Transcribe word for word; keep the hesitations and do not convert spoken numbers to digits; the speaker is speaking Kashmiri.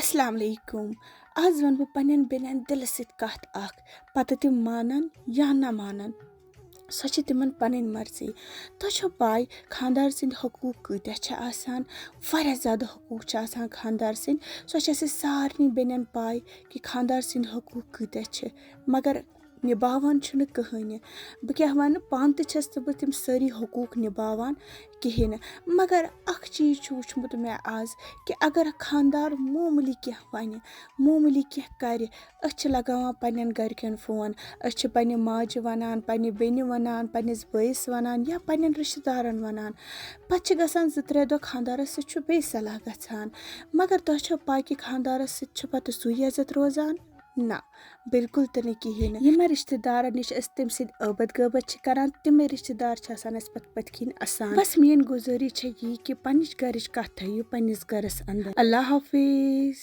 السلام علیکم۔ آز وَنہٕ بہٕ پنٛنٮ۪ن بیٚنٮ۪ن دِلہٕ سۭتۍ کَتھ اَکھ، پَتہٕ تِم مانَن یا نہ مانَن، سۄ چھِ تِمَن پَنٕنۍ مرضی۔ تۄہہِ چھو پَے، خانٛدار سٕنٛدۍ حقوٗق کۭتیٛاہ چھِ آسان؟ واریاہ زیادٕ حقوٗق چھِ آسان خانٛدار سٕنٛدۍ۔ سۄ چھِ اَسہِ سارنٕے بیٚنٮ۪ن پَے کہِ خانٛدار سٕنٛدۍ حقوٗق کۭتیٛاہ چھِ، مگر نِباوان چھُنہٕ کٕہٕنۍ۔ بہٕ کیٛاہ وَنہٕ، پانہٕ تہِ چھَس نہٕ بہٕ تِم سٲری حقوٗق نِباوان کِہیٖنۍ نہٕ۔ مگر اَکھ چیٖز چھُ وٕچھمُت مےٚ آز کہِ اگر خانٛدار معموٗلی کینٛہہ وَنہِ، معموٗلی کینٛہہ کَرِ، أسۍ چھِ لَگاوان پنٛنٮ۪ن گَرِکٮ۪ن فون، أسۍ چھِ پنٛنہِ ماجہِ وَنان، پنٛنہِ بیٚنہِ وَنان، پنٛنِس بٲیِس وَنان یا پنٛنٮ۪ن رِشتہٕ دارَن وَنان۔ پَتہٕ چھِ گژھان زٕ ترٛےٚ دۄہ، خانٛدارَس سۭتۍ چھُ بیٚیہِ صلاح گژھان۔ مگر تۄہہِ چھو پَے کہِ خانٛدارَس سۭتۍ چھُ پَتہٕ سُے عزت روزان؟ نہ، بالکل تہِ نہٕ کِہیٖنۍ نہٕ۔ یِمَن رِشتہٕ دارَن نِش أسۍ تٔمۍ سٕنٛدۍ ٲبَت غٲبَت چھِ کَران، تِمَے رِشتہٕ دار چھِ آسان اَسہِ پَتہٕ پٔتۍ کِنۍ اَسان۔ بَس میٛٲنۍ گُزٲرِش چھےٚ یی کہِ پنٛنِچ گَرِچ کَتھ تھٲیِو پنٛنِس گَرَس اَندَر۔ اللہ حافظ۔